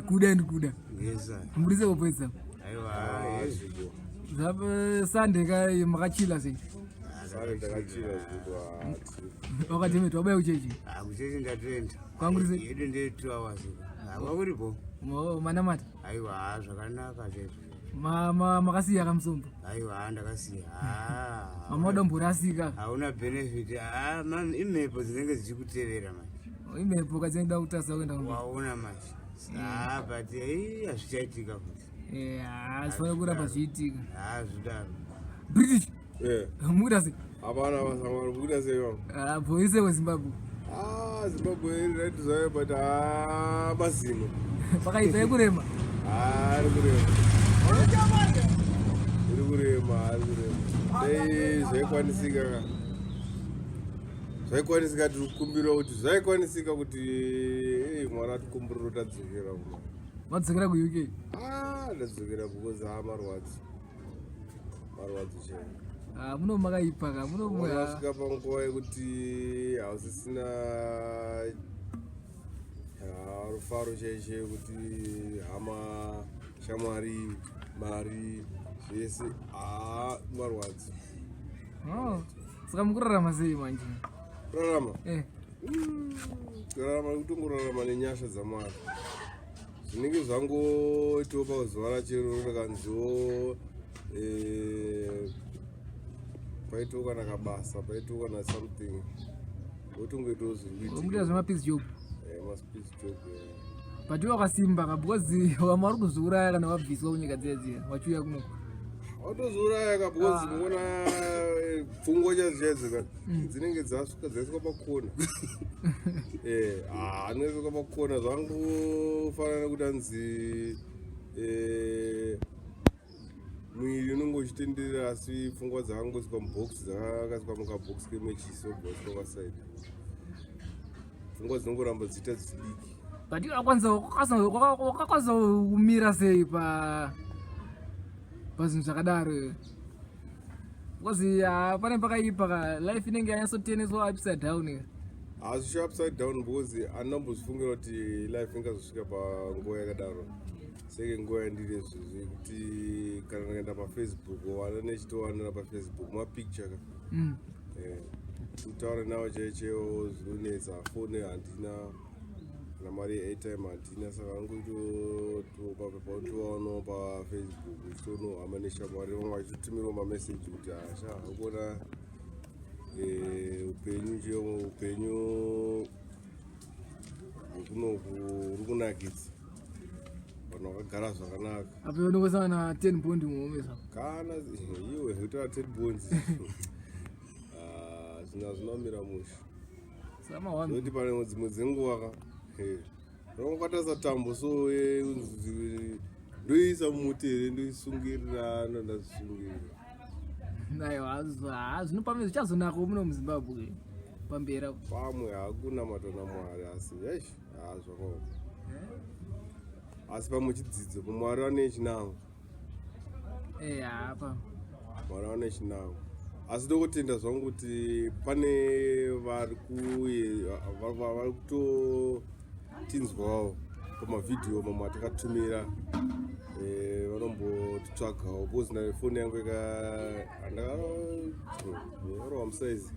Kuda and kuda. Yes sir. Murise kupedza. Aiwa, Ah, yes. zvipo. Zvapo Sunday ka makachila sei. Sare ndakachira zvipo. Ah, Wakatemeta wabaya uchechi. Ah, kuchechi ndatoenda. Kwangu rise- Yedu ndeye 2 hours. Ah, kwakuripo. Oh, manamata. Aiwa, ah, zvakanaka chaizvo. Ma ma makasiya kamusombo. Aiwa, ah, ndakasiya. Ah. Mama wadomborasika. Hauna benefit. Ah, man, imhepo dzinenge dzichikutevera manje. Imhepo kadzinoda kutasa kuenda kumberi. Waona manje. Ah, but eh hazvichaitika futi. Eh, hazvifanira kuramba zvichiitika. Ah, zvidaro. British. Eh. Mukuita sei? Hapana basa mukuita sei vangu? Ah, bhoise weZimbabwe. Ah, Zimbabwe iri right zvayo but ah mazino. Pakaipa yekurema. Ah, ari kurema. Iri kurema, ari kurema. Dai zvaikwanisika ka. Zvaikwanisika tiri kukumbira kuti zvaikwanisika kuti eh mwana atikumburiro tadzokera kuno. Vadzokera kuUK. Ah, ndadzokera because ah marwadzo. Marwadzo chaiwo. Ah, muno makaipa ka. Muno Wakasvika panguva yekuti hausisina ah, rufaro chaicho kuti hama shamwari mari zvese haa marwadzo. Oh. Saka mukurarama sei manje? Kurarama? Eh. Kurarama kutongorarama nenyasha dzaMwari. Zvinenge zvangoitawo pazuva racho rikanziwo eh, paitawo kana kabasa paitawo kana something wotongoitawo zviri Mukuita kuitika. zvemapeace job. Eh, mapeace job eh. But iwe wakasimba ka because vamwe vari kuzviuraya kana vabviswa kunyika dziya dziya vachiuya kuno. Watozouraya ka because Ah. muona eh, pfungwa chaidzo chaidzo ka dzinenge dzasvika dzaiswa pakona. Eh, ah, anoiswa pakona zvangofanana nekuti anzi eh, mwiri unenge uchitenderera asi pfungwa dzakangoiswa mubox dzakaiswa mukabox kemechiso obva pasaidi. Pfungwa dzinongoramba dzichiita dzichidiki. But iwe wakwanisa wakakwanisa kumira sei pa pazvinhu zvakadaro because ah, pane pakaipa ka life inenge yanyatsoteneswa upside down. Hazvisho upside down because andinambozvifungira kuti life ingazosvika panguva yakadaro seke nguva yandiri izvozvi yekuti kana ndikaenda pafacebook wana nechitowanira pafacebook mapicture ka Eh, kutaura nawo chaichaiwo zvinonetsa foni handina kana mari yeairtime handina saka angotopaotowaonawo pafacebook uchitonohama neshamwari vamwe vachitotumirawo mameseji kuti hasha ukuona eh, upenyu chaiwo upenyu hwekunoku uri kunakidza vanhu vakagara zvakanaka. Apo unongosangana na 10 bond muhomwe zvako. Kana iwe utaura 10 bonds Ah, zvinhu hazvinomira mushe. Sama wami. Nekuti pane dzimwe dzenguva ka eh, unongokatarisa tambo so eh, unzi- ndoiisa mumuti here ndoisungirira ndondazvisungirira. Aiwa hazvo zvinopamwe zvichazonaka muno muZimbabwe pamberi apo. Pamwe hakunamata naMwari asi eish haa zvakaoma. Asi pamwe chidzidzo Mwari vane chinangwa. Eh, apa. Mwari vane chinangwa. Asi ndokutenda zvangu kuti pane vari kuye vari kutotinzwawo pamavhidhiyo mamwe atakatumira eh, vanombotitsvagawo because na foni yangu andakarowa musaizi.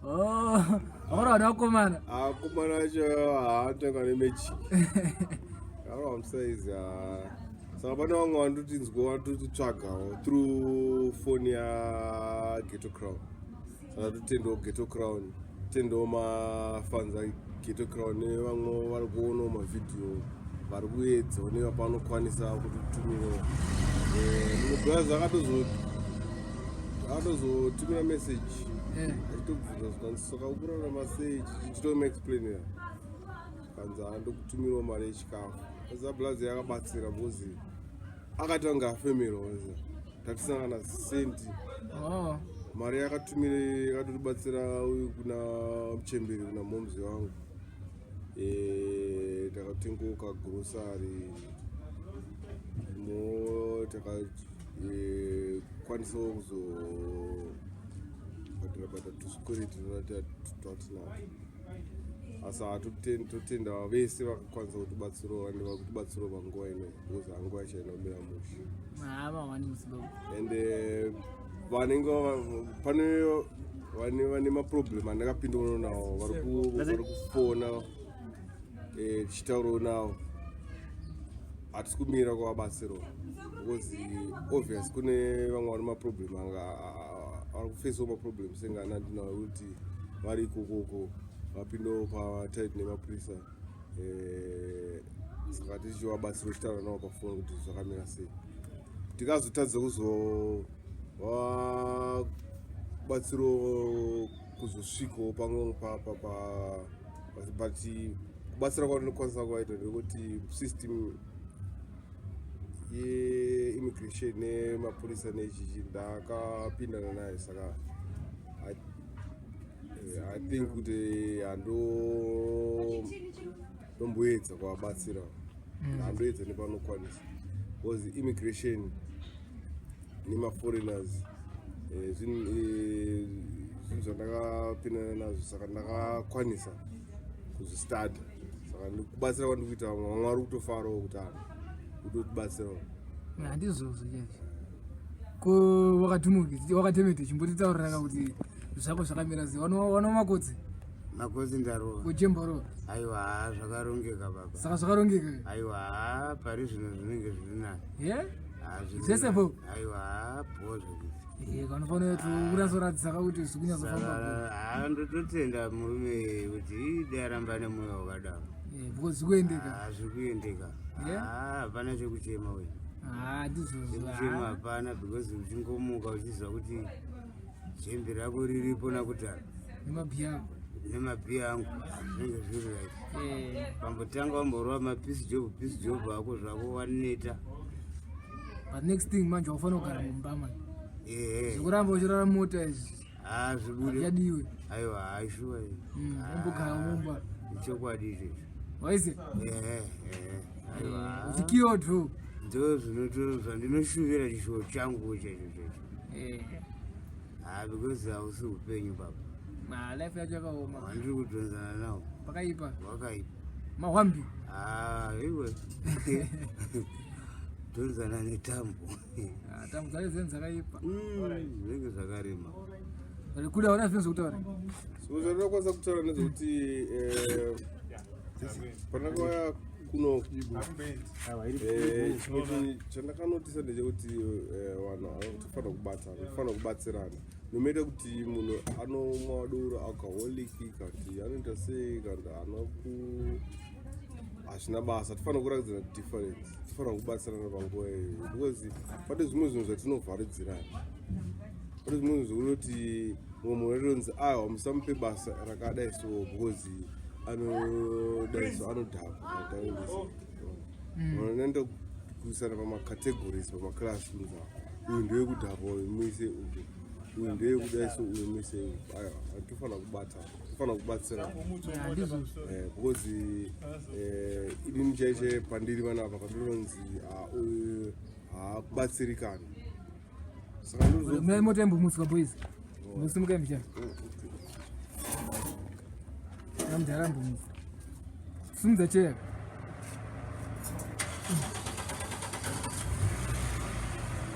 Oh, wakarowa nevakomana. Akomana acho haatanga nemagic. Akarowa musaizi. Saka pane vamwe vanototinzwa vanototitsvagawo through foni yaGhetto Crown. Saka totendawo Ghetto Crown, totendawo mafans aGhetto Crown nevamwe vari kuonawo mavhidhiyo vari kuedzawo nevapanokwanisa kutitumirawo. Mublazi akatozotumira message achitobvunza zvikanzi saka ukurarama sei chichitomuexplainera zvikanzi handokutumirawo mari yechikafu. Saka blazi yakabatsira because akatanga afemerwa tatisina kana sendi. Oh. Mari yakatumire yakatotibatsira uyu kuna muchemberi kuna momzi wangu. Eh, takatengawo kagrosari mo takakwanisawo kuzobhadhara bhadhara tusikwereti twatinatwo. Asi totenda vese vakakwanisa kutibatsirawo and vari kutibatsirawo panguva ino, because hanguva yacho inomira mushe. Mawani muZimbabwe. And vanenge pane vane maproblem andakapindana nawo, vari kufona, tichitaurawo nawo. Hatisi kumira kuvabatsirawo because obvious kune vamwe vane maproblem anga vari kufesawo maproblem senge ana ndinawo, ekuti vari ikokoko vapindawo patight nemapurisa. Saka tichivabatsira, tichitaura navo pafoni kuti zvakamira sei. Tikazotadza kuzovabatsirawo kuzosvikawo pamwe but kubatsira kwandinokwanisa kuvaita ndekuti system yeimmigration nemapurisa nechichi ndakapindana nayo. Saka I think kuti hando ndomboedza kuvabatsira, handoedza nepanokwanisa, because immigration nemaforeigners, zvinhu zvandakapindana nazvo, saka ndakakwanisa kuzvistada. Saka kubatsira kwandiri kuita vamwe, vamwe vari kutofarawo kuti ano kutotibatsirawo. Handizvozvo chaizvo. Ko wakadhumuki wakatemete, chimbotitaurira kuti zvako zvakamira sei. Wano makotsi? Makotsi ndarova. Kujemboro? Aiwa, zvakarongeka baba. Saka zvakarongeka? Aiwa, pari zvino zvinenge zviri nani. Ye zvese po? Aiwa, po zvekuti. Kanofanira kuti unazoratidza kuti zviri kunyatsofamba. Ha, ndototenda murume kuti ide aramba nemwoyo wakadaro. Because zvikuendeka. Ha, zviri kuendeka. Ha, hapana chekuchema uyu. Ha, ndizvozvo. Chekuchema hapana, because uchingomuka uchiziva kuti jembe rako riripo nakudhara. Nemabhiya ako. Nemabhiya angu, zvinenge zviri right. Pambotanga wamborova mapiece job, piece job ako zvako, waneta. But next thing manje wafanira kugara mumba manje. Ehe. Zvekuramba uchirara mota izvi Ha, zvibude. hazvichadiwe. Aiwa, haishuwa. Umbogara mumba. Ichokwadi ichocho. Waise? Ehe, ehe, aiwa. Uchikiwa tu. Ndo zvinoto zvandinoshuvira, chishuwo changu chaicho chaicho. Ha, because hausi upenyu baba. Ma life yacho yakaoma. Wandiri kudhonzana nawo. Pakaipa. Wakaipa. Mahwambi. Ha, iwe dhonzana netambo. Ah, tambo dzacho dzinenge dzakaipa. Zvinenge zvakarema. Kuda una zvinhu zvekutaura? So zvandinokwanisa kutaura ndezvekuti pandakauya kuno, chimwe chinhu chandakanotisa ndechekuti vanhu tofanira kubatana, tofanira kubatsirana, nomaita kuti munhu anomwa doro, alcoholic, kana kuti anoita sei, kana kuti ana ku hazvina basa. Tofanira kuratidzana difference, tofanira kubatsirana panguva iyoyo, because pane zvimwe zvinhu zvatinovharidzirana. Pane zvimwe zvinhu zvekutoti mumwe munhu anotonzi, "Aiwa, musamupe basa rakadai so because anodai so, anodhakwa." Vanoenda kuisana pamacategories, pamaclass, kunzi uyu ndewekudhakwa, uyu muise uku, uyu ndewekudai so, uyu muise uku. Aiwa, tofanira kubatana, tofanira kubatsirana. Handizvozvo. Because inini chaiche pandiri panapa pandinonzi, "Ah, uyu haakubatsirikana," saka Mai, mota imbomutswa, boys, mbosimukai mbichana. Namudhara, mbomutsa, simudza cheya.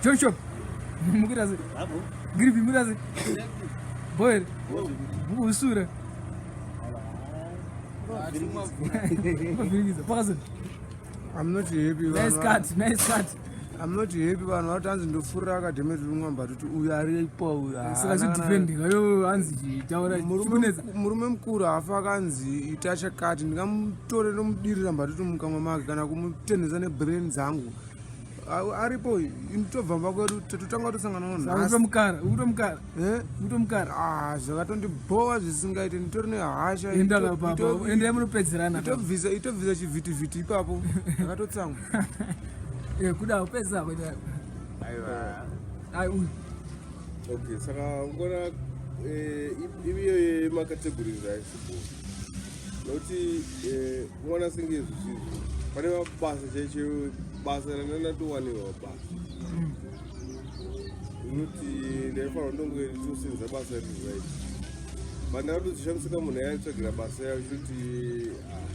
John Shop, mukuita sei? Ngiripi, mukuita sei? Boy, mukusura mavhirikidza pakazoni. I'm not happy. Nice cut, nice cut. I'm not happy. Vanhu vati hanzi ndofurira akadhemeti rimwe mbatuti uyu aripo uyu. Saka zvidhipendika yo, hanzi chitaura chikunetsa. Murume mukuru hafa akanzi ita chakati, ndingamutore ndomudirira mbatuti mukamwa make kana kumutenhesa nebrain dzangu. Aripo tobva mba kwedu, totanga tosangana nhasi. Ukutomukara, ukutomukara. Eh? Ukutomukara. Ah, zvakatondibhowa zvisingaite, nditori nehasha. Enda baba, endai munopedzerana. Itobvisa chivhitivhiti ipapo, akatotsamwa. Kuda kupedza kuita. Aiwa. Ai, uyu. Okay, saka ngona iviyo yemacategories aisipo, nokuti unoona senge izvi pane mabasa chaicho, basa randandatowanirwa, basa inoti ndaifanira kundonge ndichosenza basa riri right. But ndakatozvishamisika munhu yaitsvagira basa yacho kuti ah,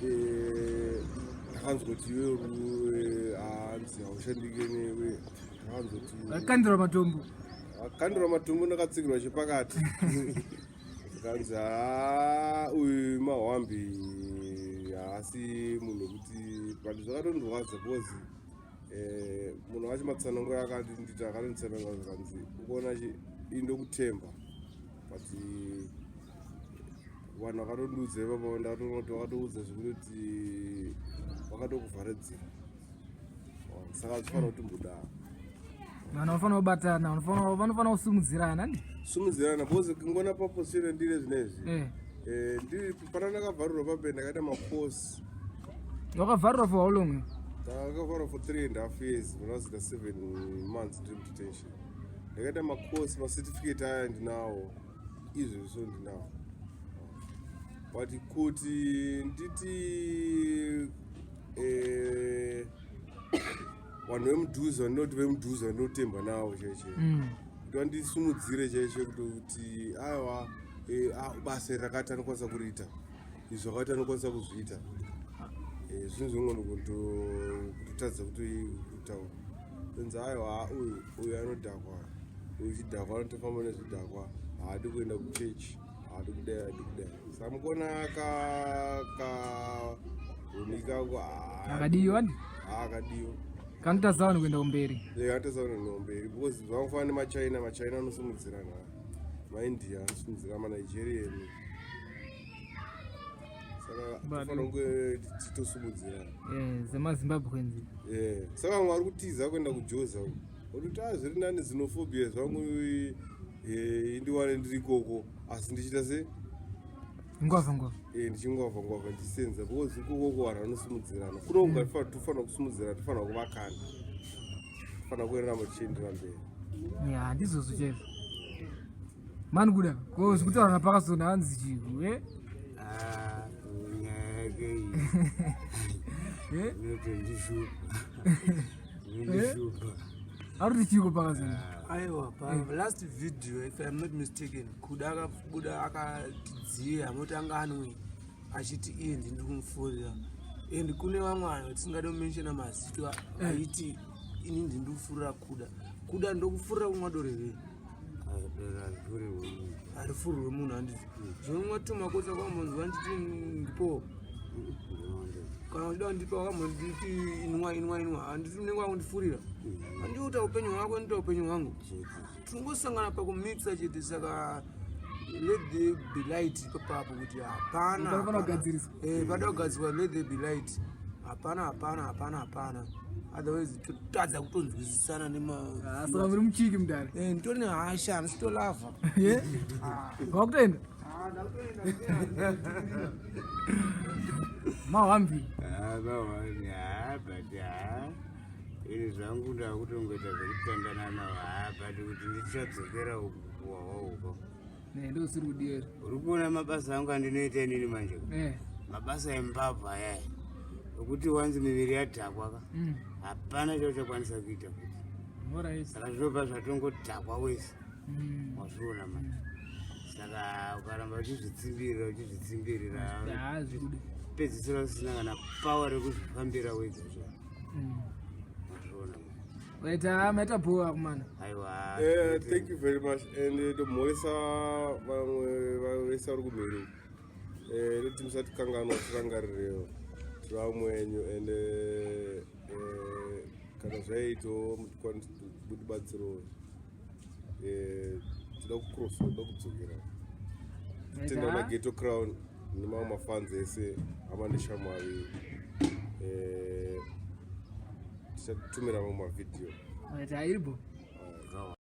eh, ndakanzwa kuti iwe hanzi haushandike newe, ndakanzwa kuti Vakandirwa matombo. Akandirwa matombo, ndakatsikirwa chepakati, zvikanzi haa, uyu mahwambi, haasi munhu wekuti. But zvakatondorwadza because munhu wacho matsananguro akati nditi akatonditsanangura, zvikanzi ukuona chi indokutemba, but vanhu vakatondiudza ipapo, ndakatoona kuti vakatoudza zvekutoti vakatokuvharidzira, saka zvifanira kuti mbudaro. Vanhu vanofanira kubatana, vanofanira kusimudzirana ndi. Sumudzirana, because kungona paposire ndire zvinezvi. Eh. Ndiri pana ndakavharirwa pape, ndakaita makosi. Wakavharirwa for how long? Ndakavharwa for 3.5 years, ndakazita 7 months ndiri mudetention. Ndakaita makosi, macertificate aya ndinawo izvezvo ndinawo, but kuti nditi vanhu vemudhuze, vandinoti vemudhuze vandinotemba navo chaicho, kuti vandisumudzire chaicho, kuti aiwa, basa iri rakati anokwanisa kuriita, izvi zvakati anokwanisa kuzviita. Zvinhu zvimwe kutotadza kutaura, kunzi aiwa, uyu uyu anodhakwa, uyu chidhakwa, anotofamba nezvidhakwa, haadi kuenda kuchechi, haadi kudai, haadi kudai. Saka mukuona kahuni kako. Akadiwa ndi. Akadiwa. Kanotadza vanhu kuenda kumberi. Atadza vanhu kuenda kumberi because vangofanana nemachina. Machina anosimudzirana, maindia anosimudzira, manigerian, saka tofanira kunge titosimudzirana. Zemazimbabweans. Saka vamwe vari kutiza kuenda kujoza kuti a zviri nani xenophobia zvangu, indiwane ndiri ikoko, asi ndichiita se ngwavha ngwavha. Ndichingwavha ngwavha, ndichisenza, because ikokoko vanhu vanosimudzirana. Kuno tofanira kusimudzirana, tofanira kuvakana, tofanira kuenderamba tichiendera mberi. Ya, ndizvozvo chaizvo mani kuda ko zvikutaura napakazona hanzi chii e? Ah, nyaya yake iyi inotondishupa, inondishupa. Ari kuti chiko pakazona? Aiwa, palast video, if I'm not mistaken, Kuda akabuda akatidziya amoti anga anwe achiti iye ndiri kumufurira, and kune vamwe vanhu tisingade kumenshona mazita aiti ini ndiri kufurira Kuda. Kuda ndokufurira kumwa doro here? Harifurirwe munhu, handiti? Zvinomwa tumakotsa kwambonzwa nditi ndipo kana uchida kundipa, wakambonditi inwa, inwa, inwa, handiti unenge wakundifurira? Handiuta upenyu hwako, ndita upenyu hwangu, tinongosangana pakumikisa chete. Saka let there be light ipapapo kuti hapana. Panofanira Hapana. kugadziriswa. Pada kugadzirwa. Let there be light. Hapana, hapana, hapana, hapana, otherwise totadza kutonzwisisana nema. Saka muri muchiki mudare? Nditori nehasha, handisitolavha. Wakutoenda mahwambi. Mahwambi, ha, but ha, ini zvangu ndakutongoita zvekutandana nawo, ha, but kuti ndichadzokera uku kuwawa uko. Ndosiri kudiwa. Uri kuona mabasa angu andinoita inini manje? Mabasa embavha ayaya ekuti wanzi miviri yadhakwa ka, hapana chauchakwanisa kuita kuti. Saka zvinobva zvatongodhakwa wese. Wazviona manje? Saka ukaramba uchizvitsimbirira, uchizvitsimbirira, Zvikude. pedzisira usina kana power rekuzvifambira wega zve. Wazviona manje? Waita, maita bhowa kumana. Aiwa. Thank you very much, and ndomhoresa vamwe vese vari kumhiri. Noti musatikanganwa, tirangarirewo, tiri vamwe wenyu, and kana zvaitawo mutibatsirewo. Toda kucrossa, toda kudzokera. Tenda naGhetto Crown nemamwe mafans ese, hama neshamwari. Tichatumira mamwe mavhidhiyo. Waita, iripo.